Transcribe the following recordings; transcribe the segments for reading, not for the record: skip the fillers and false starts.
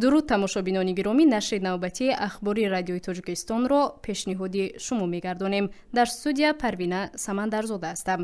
Дуруд, тамошобинони гиромӣ, нашри навбатии Ахбори Радиои Тоҷикистонро пешниҳоди шумо мегардонем. Дар студия Парвина Самандарзода ҳастам.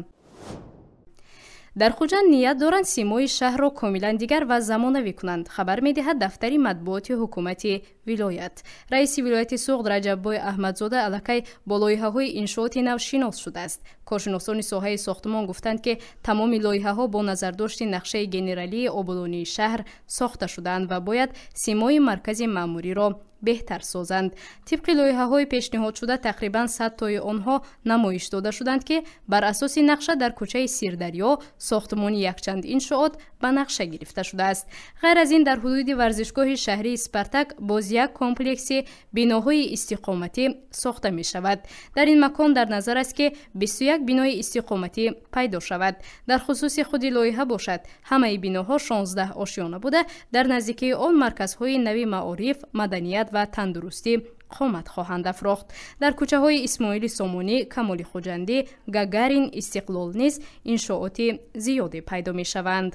Дар Хуҷанд ният доранд симои шаҳрро комилан дигар ва замонавӣ кунанд, хабар медиҳад дафтари матбуоти ҳукумати вилоят. Раиси вилояти Суғд Раҷаббой Аҳмадзода аллакай бо лоиҳаҳои иншооти нав шинос шудааст. Коршиносони соҳаи сохтмон гуфтанд, ки тамоми лоиҳаҳо бо назардошти нақшаи генералии ободонии шаҳр сохта шудаанд ва бояд симои маркази маъмуриро беҳтар созанд. Тибқи лоиҳаҳои пешниҳодшуда, тақрибан 100 тои онҳо намоиш дода шуданд, ки бар асоси нақша дар кӯчаи Сирдарё сохтмони якчанд иншоот ба нақша гирифта шудааст. Ғайр аз ин, дар ҳудуди варзишгоҳи шаҳрии Спартак боз як комплекси биноҳои истиқоматӣ сохта мешавад. Дар ин макон дар назар аст, ки 21 бинои истиқоматӣ пайдо шавад. Дар хусуси худи лоиҳа бошад, ҳамаи биноҳо 16 ошёна буда, дар наздикии он марказҳои нави маориф, маданият ва тандурустӣ қомат хоҳанд афрохт. Дар кӯчаҳои Исмоили Сомонӣ, Камоли Хуҷандӣ, Гагарин, Истиқлол низ иншооти зиёде пайдо мешаванд.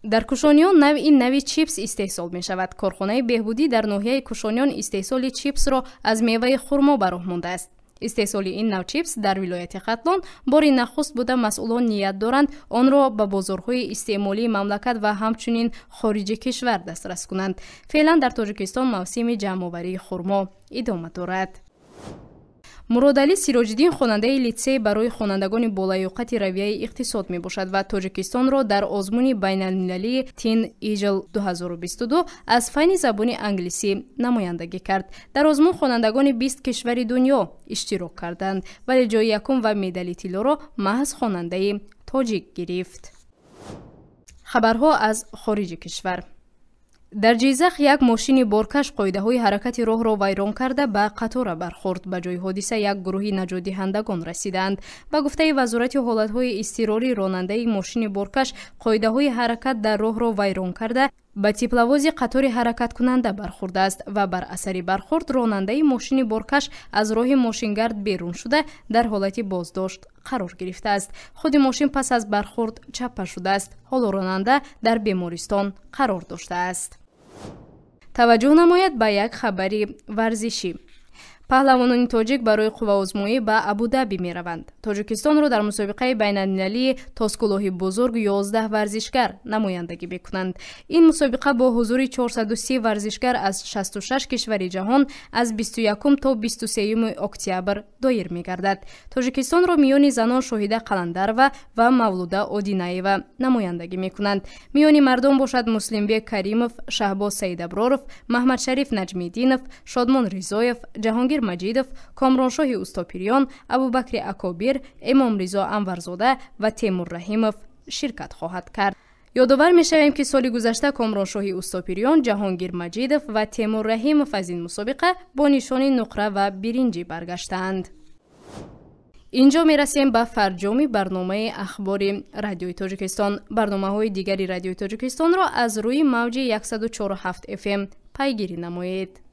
Дар Кушониён навъи нави чипс истеҳсол мешавад. Корхонаи беҳбудӣ дар ноҳияи Кушониён истеҳсоли чипсро аз меваи хурмо ба роҳ мондааст. Истеҳсоли ин нав чипс дар вилояти Хатлон бори нахуст буда, масъулон ният доранд онро ба бозорҳои истеъмолии мамлакат ва ҳамчунин хориҷи кишвар дастрас кунанд. Феълан дар Тоҷикистон мавсими ҷамъоварии хурмо идома дорад. Муродалӣ Сироҷиддин хонандаи литсей барои хонандагони болаёқати равияи иқтисод мебошад ва Тоҷикистонро дар озмуни байналмилалии Тин Иҷл 2022 аз фанни забони англисӣ намояндагӣ кард. Дар озмун хонандагони 20 кишвари дунё иштирок карданд, вале ҷои якум ва медали тиллоро маҳз хонандаи тоҷик гирифт. Хабарҳо аз хориҷи кишвар. Дар Ҷизах як мошини боркаш қоидаҳои ҳаракати роҳро вайрон карда, ба қатора бархӯрд. Ба ҷои ҳодиса як гурӯҳи наҷотдиҳандагон расидаанд. Ба гуфтаи Вазорати ҳолатҳои изтирорӣ, ронандаи мошини боркаш қоидаҳои ҳаракат дар роҳро вайрон карда, ба тепловози қатори ҳаракаткунанда бархӯрдааст ва бар асари бархӯрд ронандаи мошини боркаш аз роҳи мошингард берун шуда, дар ҳолати боздошт қарор гирифтааст. Худи мошин пас аз бархӯрд чаппа шудааст. Ҳоло ронанда дар бемористон қарор доштааст. Таваҷҷӯҳ намояд ба як хабари варзишӣ. Паҳлавонони тоҷик барои қувваозмоӣ ба Абудаби мераванд. Тоҷикистонро дар мусобиқаи байналмилалии Тоскулоҳи бузург 11 варзишгар намояндагӣ мекунанд. Ин мусобиқа бо ҳузури 430 варзишгар аз 66 кишвари ҷаҳон аз 21 то 23 октябр доир мегардад. Тоҷикистонро миёни занон Шоҳида Қаландарова ва Мавлуда Одинаева намояндагӣ мекунанд. Миёни мардон бошад, Муслимбек Каримов, Шаҳбоз Саидаброров, Маҳмадшариф Наҷмиддинов, Шодмон Ризоев, Ҷаҳонгир Маҷидов, Комроншоҳи Устопириён, Абубакри Акобир, Эмомризо Анварзода ва Темур Раҳимов ширкат хоҳад кард. Ёдовар мешавем, ки соли гузашта Комроншоҳи Устопириён, Ҷаҳонгир Маҷидов ва Темур Раҳимов аз ин мусобиқа бо нишони нуқра ва биринҷӣ баргаштаанд. Инҷо мерасем ба фарҷоми барномаи Ахбори Радиои Тоҷикистон. Барномаҳои дигари Радиои Тоҷикистонро аз рӯи мавҷи 104,7 FM пайгирӣ намоед.